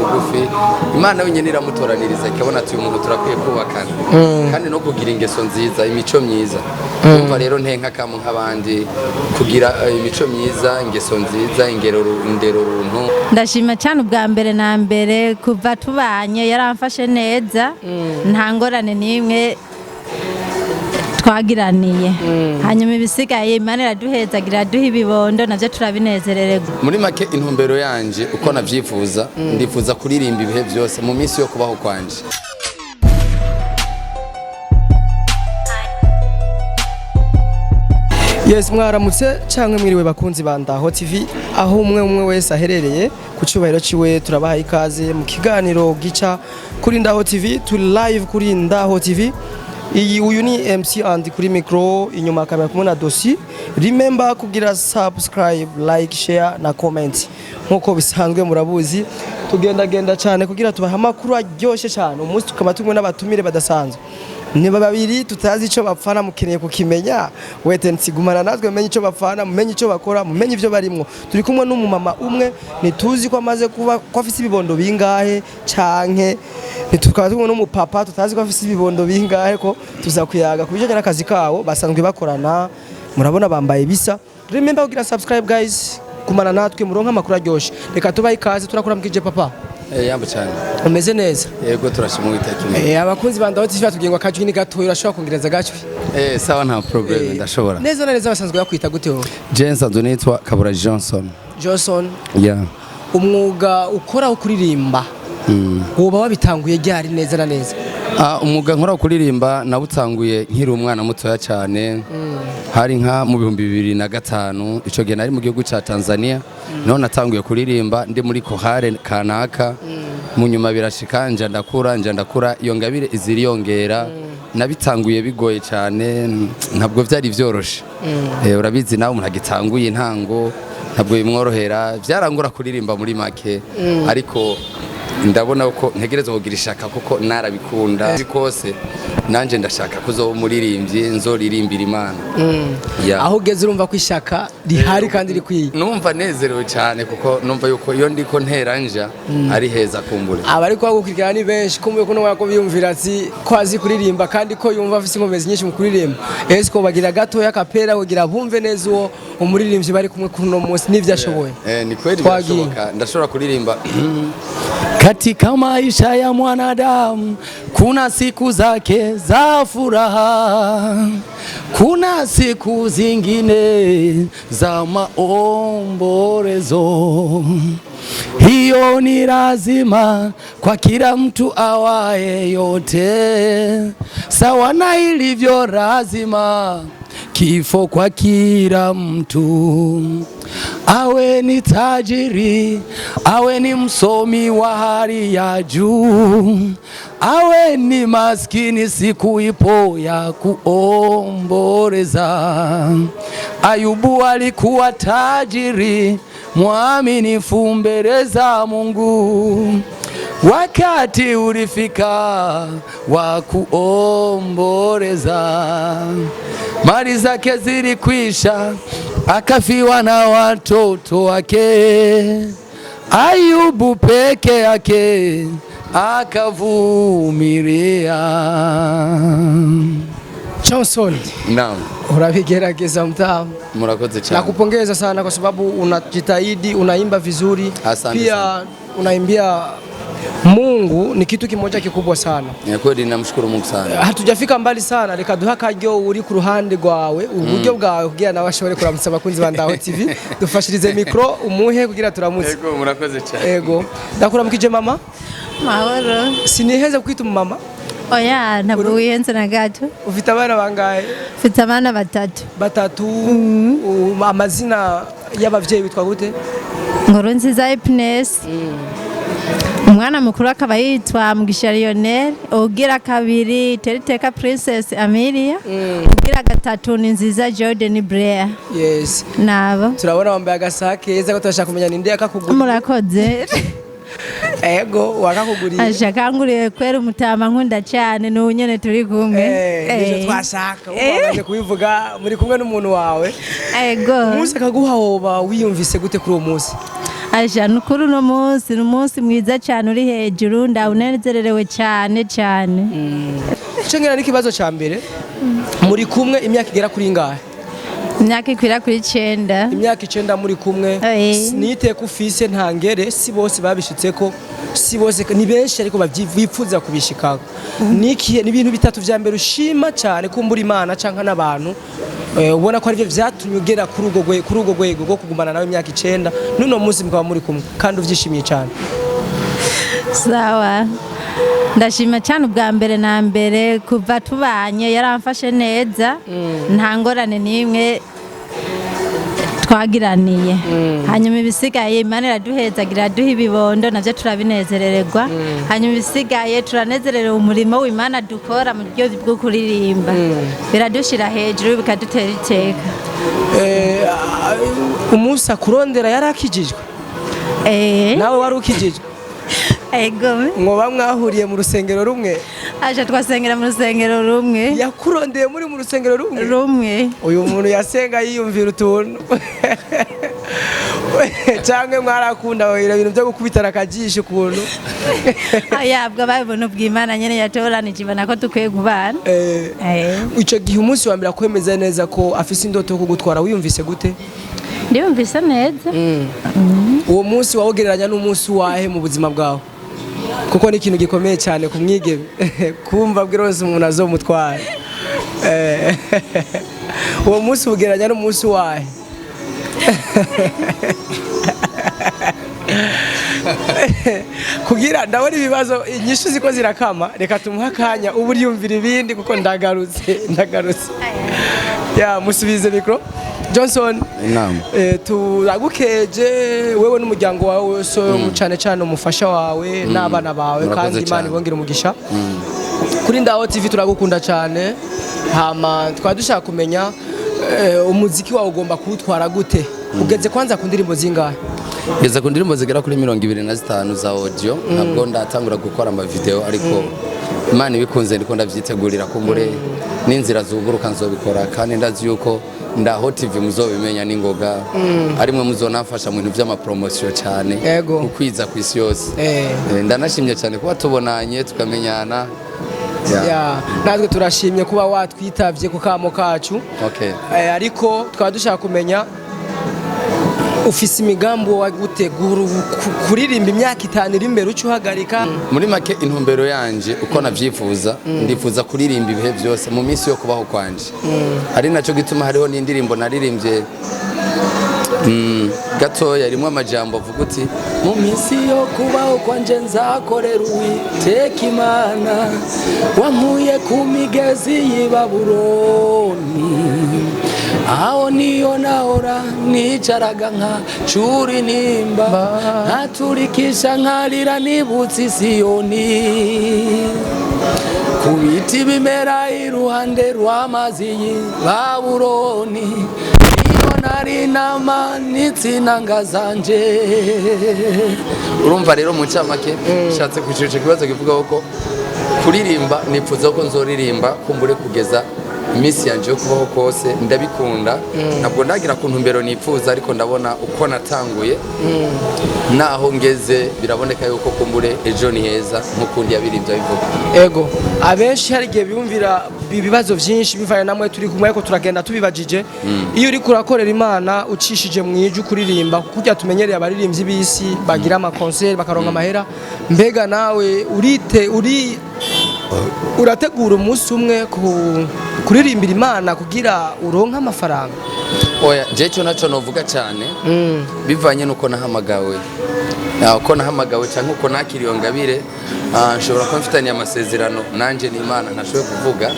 bugufi. Imana yonyine iramutoraniriza, ikabona ati: "Uyu muntu turakwiye kubakana." Kandi no kugira ingeso nziza, imico myiza. Umva rero, ntenka kamu nk'abandi kugira imico myiza, ingeso nziza, ingero, indero runtu. Ndashima cyane. Ubwa mbere na mbere, kuva tubanye yaramfashe neza, nta ngorane n'imwe twagiraniye. Hanyuma ibisigaye, Imana iraduhezagira, iraduha ibibondo, nabyo turabinezerererwa. Muri make, intumbero yanje uko navyifuza, ndifuza kuririmba ibihe byose mu minsi yo kubaho kwanje. Yes, mwaramutse canke mwiriwe bakunzi ba Ndaho TV, aho umwe umwe wese aherereye ku cyubahiro ciwe. Turabaha ikaze mu kiganiro gica kuri Ndaho TV. Turi live kuri Ndaho TV. Iyi uyu ni MC Andy kuri micro, inyuma kamera kumwe na Dosi. Remember kugira subscribe, like, share na comment. Nkuko bisanzwe murabuzi, tugendagenda cyane kugira tubahe amakuru aryoshye cyane. Umunsi tukaba tumwe n'abatumire badasanzwe, ni babiri tutazi icyo bapfana. Mukeneye kukimenya, wete nsigumana natwe, mumenye icyo bapfana, mumenye icyo bakora, mumenye ibyo barimwo. Turi kumwe n'umumama umwe, ntituzi ko amaze kuba, ko afise ibibondo bingahe, canke tukaba turi kumwe n'umupapa tutazi ko afise ibibondo bingahe, ko tuza kuyaga ku bijanye n'akazi kabo basanzwe bakorana. Murabona bambaye bisa. Remember kugira subscribe, guys, kumana natwe muronke amakuru aryoshe. Reka tubahe ikaze. Turakuramukije, papa. Yambo cyane. Umeze neza? Yego, turashima Uwiteka Imana. Abakunzi ba Ndaho TV batubwiye ngo akajwi ni gatoya, urashobora kongereza agajwi? Sawa, nta problem, ndashobora. Neza na neza, basanzwe bakwita gute wowe? Je nsanzwe nitwa Kabura Johnson. Johnson. Yeah. Umwuga ukora wo kuririmba woba wabitanguye ryari neza na neza? Ah, umwuga nkora wo kuririmba nawutanguye nkiri umwana mutoya cyane, hari nka mu 2005. Ico gihe nari mu gihugu ca Tanzania, niho natanguye kuririmba ndi muri kohare kanaka. Mu nyuma birashika nja ndakura, nja ndakura, iyo ngabire iziriyongera. Nabitanguye bigoye cyane, ntabwo byari byoroshe. Urabizi nawe, umuntu agitanguye intango ntabwo bimworohera, byarangora kuririmba muri make, ariko ndabona ko ntegerezwa kugira ishaka kuko narabikunda kose. Nanje ndashaka kuzoba umuririmbyi, nzoririmbira Imana. Yeah. Aho ugeze urumva ko ishaka rihari kandi rikwiye? Numva nezerewe cyane kuko numva yuko iyo ndiko ntera nja ari heza kumbure. Abari kubagukurikirana ni benshi, kumbuye ko n'umwana ko biyumvira ati ko azi kuririmba kandi ko yumva afise inkomezi nyinshi mu kuririmba. Ese ko bagira gatoya kapera kugira bumve neza uwo umuririmbyi bari kumwe kuri uno munsi n'ivyo ashoboye? Ni kweli. Twagiye. Birashoboka, ndashobora kuririmba. Katika maisha ya mwanadamu kuna siku zake za furaha, kuna siku zingine za maombolezo. Hiyo ni lazima kwa kila mtu awaye yote, sawa na ilivyo lazima kifo kwa kila mtu, awe ni tajiri, awe ni msomi wa hali ya juu, awe ni maskini, siku ipo ya kuomboleza. Ayubu alikuwa tajiri, mwaminifu mbele za Mungu. Wakati ulifika wa kuomboleza, mali zake zilikwisha, akafiwa na watoto wake. Ayubu peke yake akavumilia. Johnson. Naam. Urabigerageza, mtamu. Murakoze cyane. Nakupongeza sana kwa sababu unajitahidi, unaimba vizuri. Asante. Pia unaimbia Mungu, ni kitu kimoja kikubwa sana. Ni kweli, namshukuru Mungu sana. Hatujafika mbali sana, reka duha akaryo uri ku ruhande rwawe, uburyo bwawe, kugira nawe ashobore kuramutsa abakunzi ba Ndaho TV. Dufashirize micro umuhe kugira turamutse. Yego, murakoze cyane. Ego, ndakuramukije, mama. Mahoro. Siniheze kwita umumama? Oya, ntabwo wihenze na gato. Ufite abana bangahe? Mfite abana batatu. Batatu. Amazina y'abavyeyi bitwa gute? Nkuru Nziza Happiness, umwana mukuru akaba yitwa Mugisha Lionel, ugira kabiri Teriteka Princess Amelia, ugira gatatu ni Nziza Jordan Blair. Yes. Nabo. Turabona wambaye agasaha keza, ko turashaka kumenya ninde yakakuguriye. Murakoze. Ego, wakakuguriye? Ashakanguriye kwera umutama nkunda cyane, n'ubu nyene turi kumwe. Nivyo twashaka. Wamaze kubivuga, muri kumwe n'umuntu wawe. Ego. Umunsi akaguha, woba wiyumvise gute kuri uwo munsi? Aja, nukuri uno munsi ni umunsi mwiza cyane, uri hejuru, ndawunezererewe cyane cyane. Cengera n'ikibazo ca mbere: muri kumwe imyaka igera kuri ingahe? Imyaka ikwira kuri 9. Imyaka 9 muri kumwe. Niteka ufise ntangere, si bose babishitseko, si bose, ni benshi ariko bipfuza kubishikako. Nikihe ni ibintu bitatu vya mbere ushima cyane kumbura Imana canka n'abantu, ubona ko arivyo vyatumye ugera kuri urwo rwego rwo kugumana nawe imyaka 9, n'uno munsi mukaba muri kumwe kandi uvyishimiye cyane? Sawa, ndashima cyane. Ubwa mbere na mbere, kuva tubanye yaramfashe neza, nta ngorane n'imwe twagiraniye. Hanyuma ibisigaye, Imana iraduhezagira, iraduha ibibondo, nabyo turabinezerererwa. Hanyuma ibisigaye, turanezererewe umurimo w'Imana dukora mu buryo bwo kuririmba, biradushira hejuru, bikadutera iteka. Umunsi akurondera yarakijijwe? Nawe wari ukijijwe? Ego. Mwoba mwahuriye mu rusengero rumwe? Aje, twasengera mu rusengero rumwe. Yakurondeye muri mu rusengero rumwe? Rumwe. Uyu muntu yasenga yiyumvira utuntu cyangwa mwarakunda ibintu byo gukubitana akajisho ukuntu? Yabwo babibona ubw'Imana nyene yatoranije, ibona ko dukwiye kubana. Icyo gihe umunsi wa mbere akwemeza neza ko afise indoto yo kugutwara, wiyumvise gute? Ndiyumvise neza. Uwo munsi wawugereranya n'umunsi wahe mu buzima bwawe? Kuko ni ikintu gikomeye cyane ku mwigeme kumva bwirose umuntu azomutwara. Uwo munsi uwugereranya n'umunsi wahe? Kugira ndabona ibibazo inyishu ziko zirakama, reka tumuhe akanya ubu uriyumvira ibindi, kuko ndagarutse ya musubize mikro Johnson. Inama. Turagukeje wewe n'umuryango wawe wose, cyane cyane umufasha wawe n'abana bawe. Murakoze Kandi Imana cyane. ibongere umugisha. Kuri Ndaho TV turagukunda cyane. Hama twaba dushaka kumenya, umuziki wawe ugomba kuwutwara gute? Ugeze kwanza ku ndirimbo zingahe? Ngeze ku ndirimbo zigera kuri 25 za audio. Ntabwo ndatangura gukora amavideo, ariko Imana ibikunze ndiko ndavyitegurira, kumbure n'inzira zuguruka nzobikora. Kandi ndazi yuko Ndaho TV muzobimenya n'ingoga, arimwe muzonafasha mu bintu vy'amapromosiyo cyane, kukwiza ku isi yose. Ndanashimye cyane kuba tubonanye tukamenyana. Yeah. Ya, natwe turashimye kuba watwitavye ku kamo kacu. Ariko twaba dushaka kumenya, ufise imigambi wa gutegura kuririmba imyaka 5 iri imbere, uca uhagarika? Muri make, intumbero yanje uko navyifuza, ndifuza kuririmba ibihe byose mu minsi yo kubaho kwanje. Ari nacyo gituma hariho n'indirimbo naririmbye gatoya, rimwe amajambo avuga uti: "Mu minsi yo kubaho kwanje nzakorera Uwiteka Imana wankuye ku migezi y'i Babuloni, aho niyo nahora nicaraga nka cura intimba, nkaturikisha nkarira nibutse Isiyoni, ku biti bimera iruhande rw'amazi y'i Babuloni, niyo nari namanitse inanga zanje." Urumva rero, mu ncamake nshatse kwishura ico kibazo kivuga ko kuririmba, nipfuza ko nzoririmba kumbure kugeza iminsi yanje yo kubaho kose. Ndabikunda. Ntabwo ndagira ku ntumbero nipfuza, ariko ndabona uko natanguye naho ngeze, biraboneka yuko kumbure ejo ni heza, nk'ukundi yabirimbye abivuga. Ego, abenshi hari igihe biyumvira ibibazo byinshi bivanye namwe turi kumwe, ariko turagenda tubibajije. Iyo uriko urakorera Imana ucishije mu ijwi kuririmba, kuko tumenyereye abaririmbyi b'isi bagira amakonseri bakaronka amahera, mbega nawe urite uri urategura umunsi umwe kuririmbira Imana kugira uronke amafaranga? Oya, je cyo naco novuga cyane, bivanye nuko nahamagawe, uko nahamagawe cyangwa uko nakiriye ngabire, nshobora kuba mfitaniye amasezerano nanje n'Imana ntashoboye kuvuga.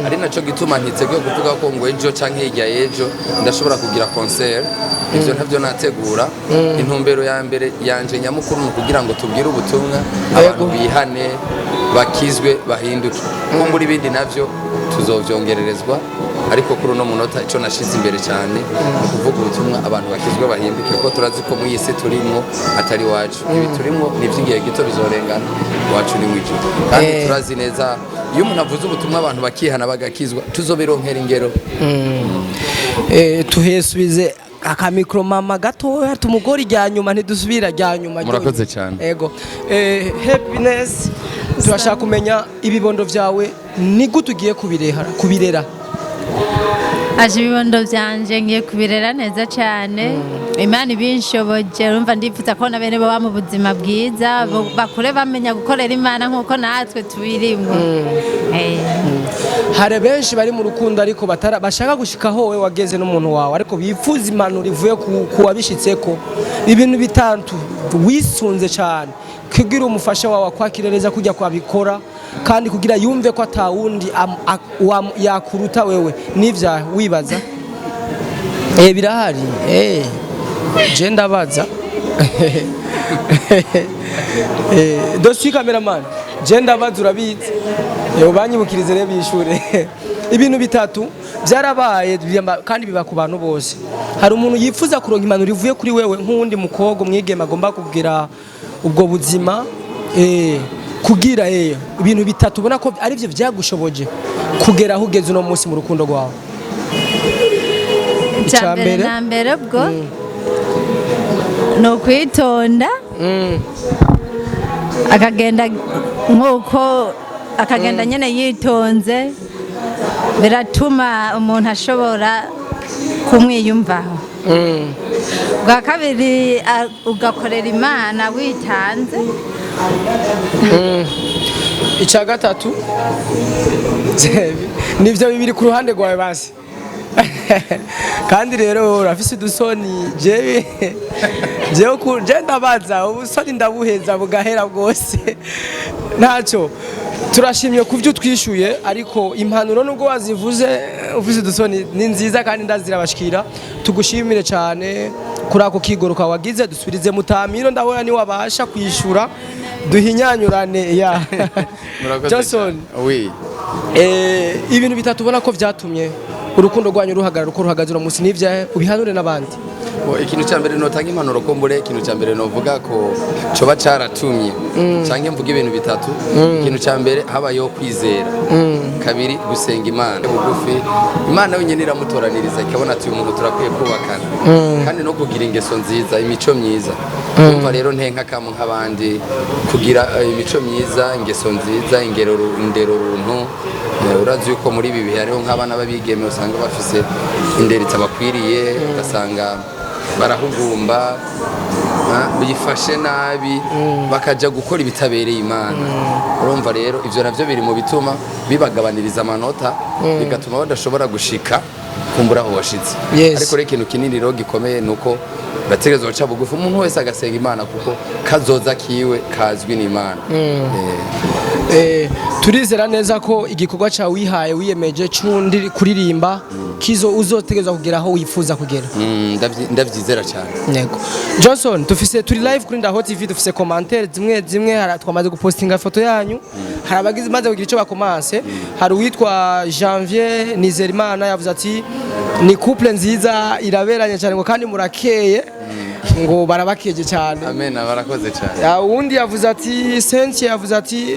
Ari naco gituma ntiteguye kuvuga ko ngo ejo canke hirya y'ejo ndashobora kugira concert. Ivyo ntavyo nategura. Intumbero ya mbere yanje nyamukuru ni ukugira ngo tubwire ubutumwa abantu, bihane, bakizwe, bahinduke. Kumbura ibindi navyo tuzovyongererezwa, ariko kuri uno munota icyo nashize imbere cyane ni ukuvuga ubutumwa, abantu bakizwe, bahinduke, kuko turazi ko mu iyi si turimwo atari iwacu. Ibi turimwo ni iby'igihe gito, bizorengana, iwacu ni mu ijuru. Kandi turazi neza, iyo umuntu avuze ubutumwa abantu bakihana bagakizwa, tuzobironkera ingero. Tuhesubize Akamikro mama gatoya, tumugore rya nyuma, ntidusubira rya nyuma. Murakoze cyane. Ego. Happiness, turashaka kumenya ibibondo vyawe ni gute ugiye kubirera? Aje, ibibondo byanje ngiye kubirera neza cyane, Imana ibinshoboje. Urumva ndifuza ko na bene baba mu buzima bwiza, bakure bamenya gukorera Imana nk'uko natwe tubirimwo. Hari benshi bari mu rukundo ariko batara bashaka gushikaho wowe wageze n'umuntu wawe, ariko bifuza impanuro ivuye ku wabishitseko. Ibintu bitatu wisunze cyane kugira umufasha wawe akwakire neza kujya kwabikora, kandi kugira yumve ko atawundi yakuruta wewe, n'ivya wibaza birahari. Je ndabaza, dosi cameraman, je ndabaza, urabizi. Ubanyibukirize rero bishure. Ibintu bitatu byarabaye kandi biba ku bantu bose. Hari umuntu yifuza kuronka impanuro ivuye kuri wewe nk'uwundi mukobwa, umwigeme agomba kugira ubwo buzima, kugira ibintu bitatu ubona ko ari byo byagushoboje kugera aho ugeze uno munsi mu rukundo rwawe. Icya mbere na mbere ubwo ni ukwitonda, akagenda nk'uko akagenda nyine yitonze, biratuma umuntu ashobora kumwiyumvaho. Bwa kabiri, ugakorera Imana witanze. Icya gatatu nibyo bibiri ku ruhande rwawe basi. Kandi rero urafise udusoni. Jewe je ndabaza, ubusoni ndabuheza bugahera bwose. Ntacyo, turashimye ku byo utwishyuye, ariko impanuro nubwo wazivuze ufise udusoni ni nziza kandi ndazirabashikira. Tugushimire cyane kuri ako kigoro wagize. Dusubirize mutamiro, ndabona ni wabasha kwishyura, duhinyanyurane ya Murakoze Johnson. cyane. Oui. Ibintu bitatu ubona ko vyatumye urukundo rwanyu ruhagarara uko ruhagaze uno munsi n'ivyahe, ubihanure n'abandi. Bo, ikintu cya mbere notanga impanuro ko mbure, ikintu cya mbere novuga ko coba caratumye, canke mvuga ibintu bitatu. Ikintu cya mbere, habayeho kwizera. Kabiri, gusenga Imana bugufi, Imana yonyine iramutoraniriza, ikabona ati uyu muntu turakwiye kubakana. Kandi no kugira ingeso nziza, imico myiza. Umva rero, ntenka kamu nk'abandi kugira imico myiza, ingeso nziza, ingero, indero runtu. Urazi yuko muri ibi bihe hariho nk'abana b'abigeme usanga bafise indero itabakwiriye, ugasanga barahugumba, bifashe nabi, bakaja gukora ibitabereye Imana. Urumva rero ivyo navyo biri mu bituma bibagabaniriza amanota, bigatuma badashobora gushika kumbura aho washitse. Ariko rero ikintu kinini rero gikomeye ni uko bategerezwa guca bugufi, umuntu wese agasenga Imana, kuko kazoza kiwe kazwi n'Imana. Turizera neza ko igikorwa cyawe wihaye, wiyemeje c'undi kuririmba kizo uzotegerezwa kugera aho wifuza kugera. Ndavyizera cyane. Yego. Johnson, dufise, turi live kuri Ndaho TV, dufise commentaire zimwe zimwe. Twamaze gupostinga foto yanyu, hari abagize maze kugira icyo bakomanse. Hari uwitwa Janvier Nizerimana yavuze ati ni couple nziza, iraberanye cyane, ngo kandi murakeye, ngo barabakeje cyane. Amen, barakoze cyane. Ya, uwundi yavuze ati, Sensi yavuze ati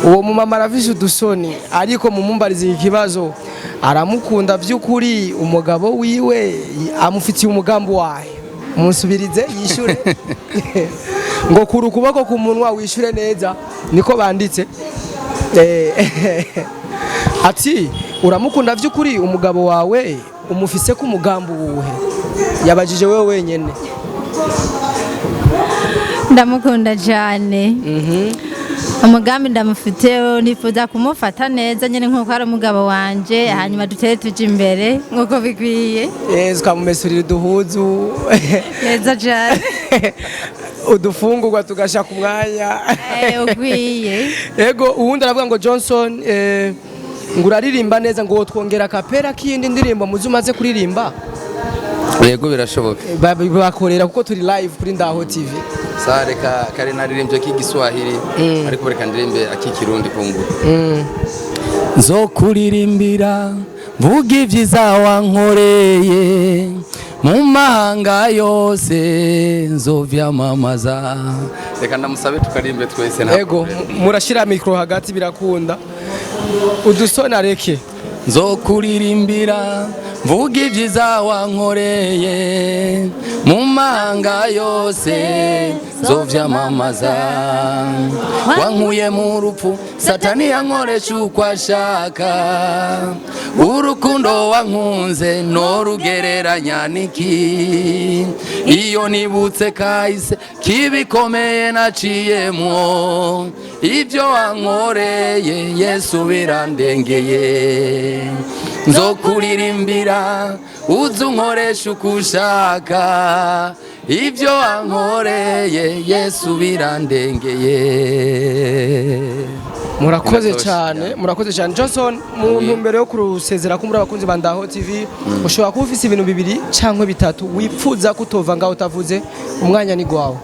uwo mumama arafise udusoni, ariko mumumbarize iki kibazo: aramukunda by'ukuri umugabo wiwe? Amufitiye umugambi wayo? Musubirize yishure ngo kura ukuboko ku munwa wishure neza, niko banditse. Ati uramukunda by'ukuri umugabo wawe? Umufise ko umugambi uwuhe? Yabajije wewe wenyene. Ndamukunda cyane. Umugambi ndamufiteho, nifuza kumufata neza nyine nk'uko ari umugabo wanje, hanyuma dutere tujya imbere nk'uko bikwiye. Yezu, ukamumesurira uduhuzu. Neza cyane. Udufungurwa tugasha ku mwanya. Ukwiye. Ego, uwundi aravuga ngo Johnson, ngo uraririmba neza, ngo twongera kapera k'iyindi ndirimbo muzi umaze kuririmba. Yego, birashoboka. Bakorera kuko turi live kuri Ndaho TV. Sa reka kare naririmbye k'igiswahili, ariko reka ndirimbe ak'ikirundi kumbura. Nzokuririmbira mvuga ibyiza wankoreye, mu mahanga yose nzovyamamaza. Reka ndamusabe tukaririmbe twese, nta Ego. problem. Murashira micro hagati, birakunda. Udusoni areke. Nzokuririmbira. Mvuga ibyiza wankoreye mu mahanga yose, nzovyamamaza. Wankuye mu rupfu, Satani yankoresha uko ashaka. Urukundo wankunze norugereranya niki? Iyo nibutse kahise kibikomeye naciyemwo, ibyo wankoreye Yesu birandengeye. Nzokuririmbira, uze unkoresha uko ushaka. Ibyo wankoreye Yesu birandengeye. Murakoze Biratoshe. cyane, murakoze cyane, Johnson. Mu ntumbero yo kurusezera ko muri abakunzi ba Ndaho TV, ushobora kuba ufise ibintu bibiri cyangwa bitatu wipfuza kutova ngaho utavuze, umwanya ni gwawe.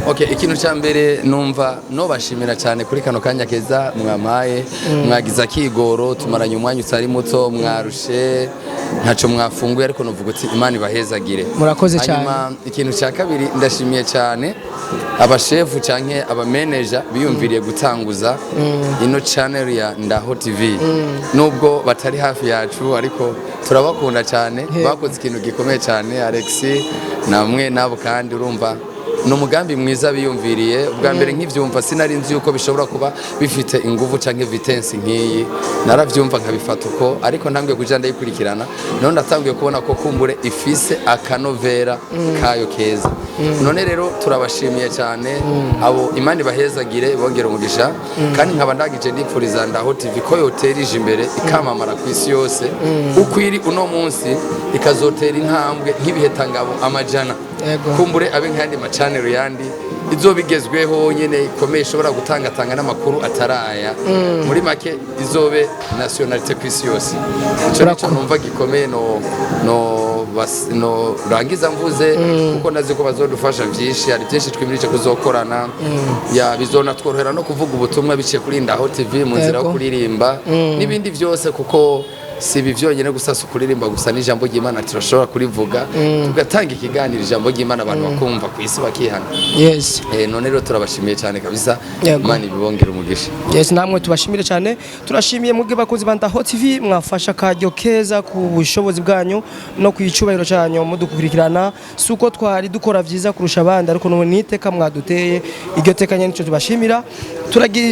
Okay, ikintu cya mbere numva nobashimira cyane kuri kano kanya keza mwamaye. Mwagize akigoro, tumaranye umwanya utari muto, mwarushe, ntaco mwafunguye, ariko novuga uti Imana ibahezagire. Murakoze cyane. Hanyuma ikintu cya kabiri, ndashimiye cyane abashefu canke abameneja biyumviriye gutanguza ino channel ya Ndaho TV. Nubwo batari hafi yacu, ariko turabakunda cyane. Bakoze ikintu gikomeye cyane, Alexi namwe nabo. Kandi urumva ni umugambi mwiza biyumviriye. Ubwa mbere nkivyumva sinari nzi yuko bishobora kuba bifite inguvu canke vitesse nk'iyi. Naravyumva nkabifata uko, ariko ntambwe kuja ndayikurikirana, none ndatanguye kubona ko kumbure ifise akanovera kayo keza. None rero turabashimiye cyane abo, Imana ibahezagire, bongera umugisha. Kandi nkaba ndagije ndipfuriza Ndaho TV ko yoterije imbere, ikamamara ku isi yose uko iri uno munsi, ikazotera intambwe nk'ibihetangabo amajana. Kumbure abe nk'ayandi ma channel yandi izoba igezweho nyene, ikomeye, ishobora gutangatanga n'amakuru ataraya. Muri make izobe nationalité ku isi yose. Ico nico numva gikomeye no rangiza mvuze, kuko ndazi ko bazodufasha vyinshi. Hari byinshi twimirije kuzokorana, ya bizonatworohera no kuvuga ubutumwa biciye kuri Ndaho TV mu nzira yo kuririmba n'ibindi byose, kuko si ibi byonyine gusa, si ukuririmba gusa, n'ijambo ry'Imana turashobora kurivuga, tugatanga ikiganiro, ijambo ry'Imana abantu bakumva ku isi, bakihana. None rero turabashimiye cyane kabisa. Imana ibibongere umugisha. Yes, namwe tubashimire cyane. Turashimiye mwebwe bakunzi ba Ndaho TV mwafasha akaryo keza ku bushobozi bwanyu no ku icubahiro cyanyu mudukurikirana. Si uko twari dukora vyiza kurusha abandi, ariko n'ubu niteka mwaduteye, iryo teka nyene nico tubashimira.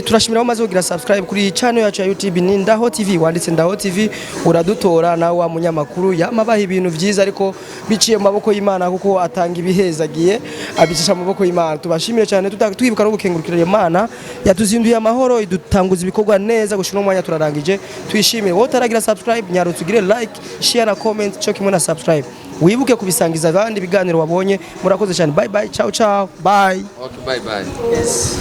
Turashimira aho maze kugira subscribe kuri channel yacu ya YouTube, ni Ndaho TV. Wanditse Ndaho TV uradutora. Nawe wa munyamakuru yamabaha ibintu vyiza, ariko biciye mu maboko y'Imana, kuko atanga ibihezagiye abicisha mu maboko y'Imana. Tubashimire cyane, twibuka no gukengurukira Imana yatuzinduye amahoro, idutanguza ibikorwa neza gushira umwanya turarangije. Twishimire. Wowe utaragira subscribe, nyarutse ugire like, share na comment cyo kimwe na subscribe. Wibuke kubisangiza abandi ibiganiro wabonye. Murakoze cyane. Bye bye, ciao ciao, bye. Okay, bye bye. Yes.